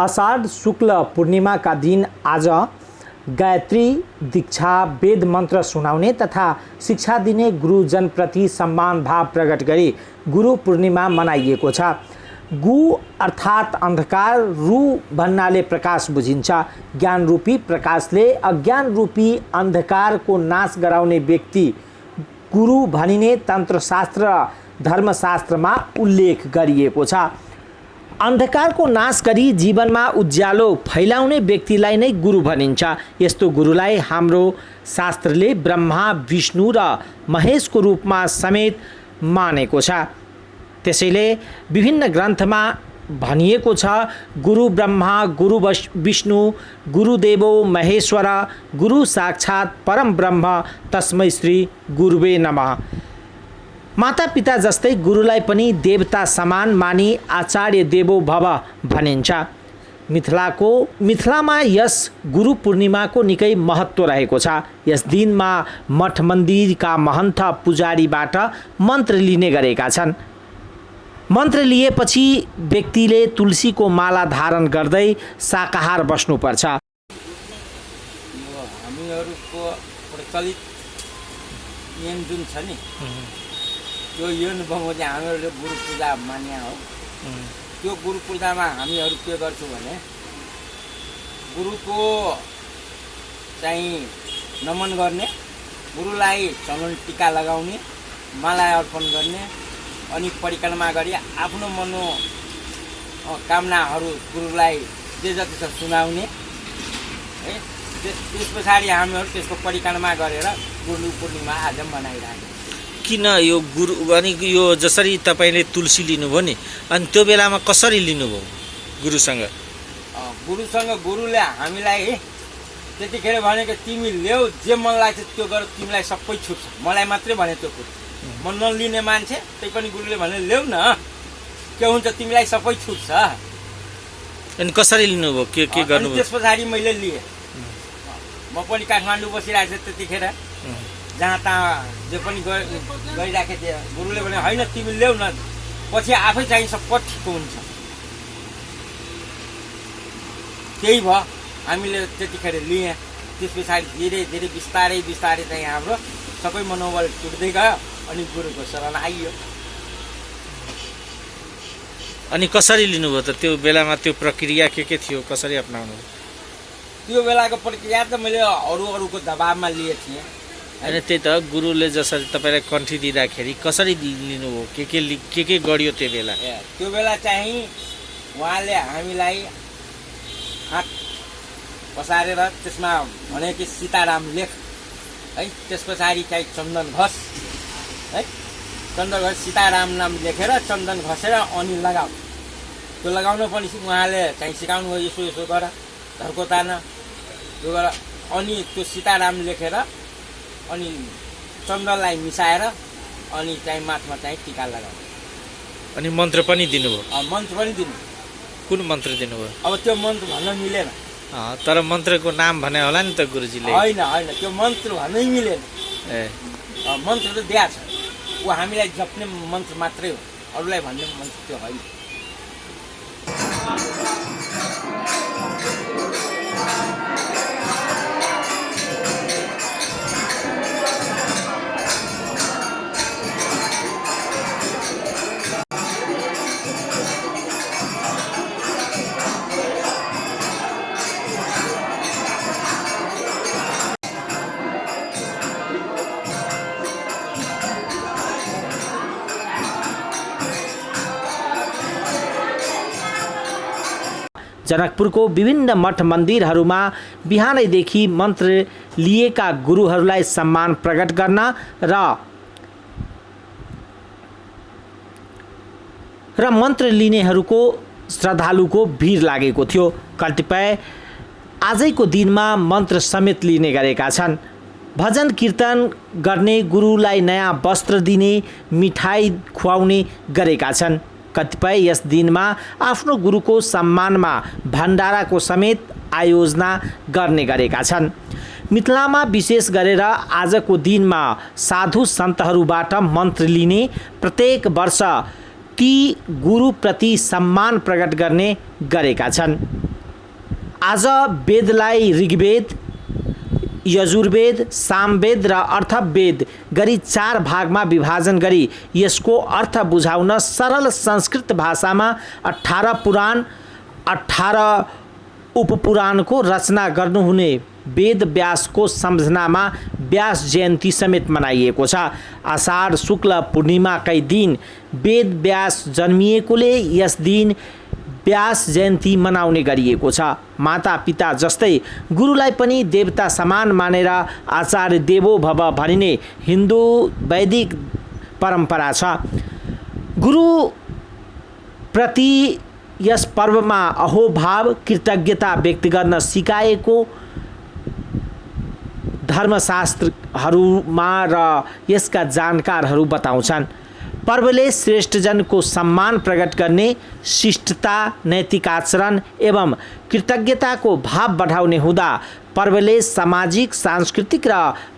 आषाढ़ शुक्ल पूर्णिमा का दिन आज गायत्री दीक्षा वेद मन्त्र सुनाउने तथा शिक्षा दिने गुरुजनप्रति सम्मान भाव प्रकट गरी गुरु पूर्णिमा मनाइएको छ। गु अर्थात् अंधकार, रु भन्नाले प्रकाश बुझिन्छ। ज्ञान रूपी प्रकाशले अज्ञान रूपी अंधकार को नाश गराउने व्यक्ति गुरु भनिने तन्त्रशास्त्र र धर्मशास्त्रमा उल्लेख गरिएको छ। अंधकार को नाश गरी जीवनमा उज्यालो फैलाउने व्यक्तिलाई नै गुरु भनिन्छ। यस्तो गुरुलाई हाम्रो शास्त्रले ब्रह्मा, विष्णु र महेशको रूपमा समेत मानेको छ। त्यसैले विभिन्न ग्रन्थमा भनिएको छ, गुरु ब्रह्मा, गुरु विष्णु, गुरुदेवो महेश्वर, गुरु साक्षात् परम ब्रह्म, तस्मै श्री गुरुवे नमः। माता पिता जस्तै गुरुलाई पनि देवता समान मानी आचार्य देवो भव भनिन्छ। मिथिलामा यस गुरु पूर्णिमाको निकै महत्त्व रहेको छ। यस दिनमा मठ मन्दिरका महन्त पुजारीबाट मन्त्र लिने गरेका छन्। मन्त्र लिएपछि व्यक्तिले तुलसीको माला धारण गर्दै शाकाहार बस्नुपर्छ। हामीहरूको प्रचलित नियम जुन छ नि, यो बमोजिम हामीहरूले गुरु पूजा मान्या हो। त्यो गुरु पूजामा हामीहरू के गर्छौँ भने गुरुको चाहिँ नमन गर्ने, गुरुलाई चन्दन टीका लगाउने, माला अर्पण गर्ने, अनि परिक्रमा गरी आफ्नो मनोकामनाहरू गुरुलाई जे जति छ सुनाउने है। त्यस पछाडि हामीहरू त्यसको परिक्रमा गरेर गुरु पूर्णिमा आज मनाइरहेको। किन यो गुरु अनि यो जसरी तपाईले तुलसी लिनुभयो नि, अनि त्यो बेलामा कसरी लिनुभयो गुरुसँग? गुरुले हामीलाई त्यतिखेर भनेको तिमी ल्याऊ, जे मन लाग्छ त्यो गर, तिमीलाई सबै छुट छ। मलाई मात्रै भने त्यो कुरो, म नलिने मान्छे, त्यही पनि गुरुले भने ल्याऊ न, के हुन्छ तिमीलाई सबै छुट छ। अनि कसरी लिनुभयो, के गर्नुभयो? त्यस पछाडि मैले लिएँ। म पनि काठमाडौँ बसिरहेको थिएँ त्यतिखेर, जहाँ तहाँ जे पनि गरिराखेको थिएँ। गुरुले भने होइन तिमी ल्याऊ न, पछि आफै चाहिँ सब ठिक हुन्छ। त्यही भयो, हामीले त्यतिखेर लिएँ। त्यस पछाडि धीरे धीरे बिस्तारै चाहिँ हाम्रो सबै मनोबल टुट्दै गयो, अनि गुरुको शरण आइयो। अनि कसरी लिनुभयो त? त्यो बेलामा त्यो प्रक्रिया के थियो, कसरी अपनाउनु? त्यो बेलाको प्रक्रिया त मैले अरूको दबाबमा लिएको थिएँ। अनि त्यही त गुरुले जसरी तपाईँलाई कन्ठी दिँदाखेरि कसरी लिनुभयो, के गरियो त्यो बेला? त्यो बेला चाहिँ उहाँले हामीलाई हात पसारेर त्यसमा भने कि सीताराम लेख है, त्यस पछाडि चाहिँ चन्दन घस है, चन्दन घस सीताराम नाम लेखेर चन्दन घसेर अनि लगाऊ। त्यो लगाउन पनि उहाँले चाहिँ सिकाउनु भयो, यसो गर, धर्को तान, त्यो गर, अनि त्यो सीताराम लेखेर अनि चन्दनलाई मिसाएर अनि चाहिँ माथमा चाहिँ टीका लगाऊ। अनि मन्त्र पनि दिनुभयो? मन्त्र पनि दिनु। कुन मन्त्र दिनुभयो? अब त्यो मन्त्र भन्न मिलेन। तर मन्त्रको नाम भने होला नि त गुरुजीले? होइन, त्यो मन्त्र भन्नै मिलेन। मन्त्र त दिएको छ, ऊ हामीलाई जप्ने मन्त्र मात्रै हो, अरूलाई भन्ने मन्त्र त्यो होइन। जनकपुरको विभिन्न मठ मन्दिरहरूमा बिहानैदेखि मन्त्र लिएका गुरुहरूलाई सम्मान प्रकट गर्न र मन्त्र लिनेहरूको श्रद्धालुको भिड लागेको थियो। कतिपय आजैको दिनमा मन्त्र समेत लिने गरेका छन्। भजन कीर्तन गर्ने, गुरुलाई नयाँ वस्त्र दिने, मिठाई खुवाउने गरेका छन्। कतिपय यस दिनमा आफ्नो गुरुको सम्मानमा भण्डाराको समेत आयोजना गर्ने गरेका छन्। मिथिलामा विशेष गरेर आजको दिनमा साधु सन्तहरूबाट मन्त्र लिने, प्रत्येक वर्ष ती गुरुप्रति सम्मान प्रकट गर्ने गरेका छन्। आज वेदलाई ऋग्वेद, यजुर्वेद, सामवेद र अर्थवेद गरी 4 भागमा विभाजन गरी यसको अर्थ बुझाउन सरल संस्कृत भाषामा 18 पुराण, 18 उपपुराणको रचना गर्नुहुने वेद व्यासको सम्झनामा व्यास जयन्ती समेत मनाइएको छ। आषाढ शुक्ल पूर्णिमाकै दिन वेद व्यास जन्मिएकोले यस दिन व्यास जयन्ती मनाउने गरिएको छ। माता पिता जस्तै गुरुलाई पनि देवता समान मानेर आचार्य देवो भव भनिने हिन्दू वैदिक परम्परा छ। गुरु प्रति यस पर्वमा अहोभाव कृतज्ञता व्यक्त गर्न सिकाएको धर्मशास्त्रहरूमा र यसका जानकारहरू बताउँछन्। पर्वले श्रेष्ठजनको सम्मान प्रकट गर्ने, शिष्टता, नैतिक आचरण एवं कृतज्ञताको भाव बढाउने हुँदा पर्वले सामाजिक, सांस्कृतिक र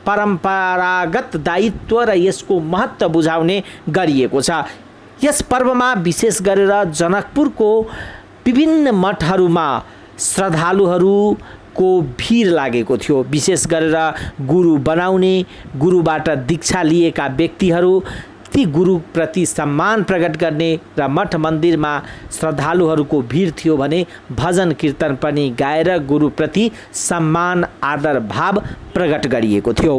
परम्परागत दायित्व र यसको महत्त्व बुझाउने गरिएको छ। यस पर्वमा विशेष गरेर जनकपुरको विभिन्न मठहरूमा श्रद्धालुहरूको भिड लागेको थियो। विशेष गरेर गुरु बनाउने, गुरुबाट दीक्षा लिएका व्यक्तिहरू ती गुरुप्रति सम्मान प्रकट गर्ने र मठ मन्दिरमा श्रद्धालुहरूको भिड थियो भने भजन कीर्तन पनि गाएर गुरुप्रति सम्मान आदर भाव प्रकट गरिएको थियो।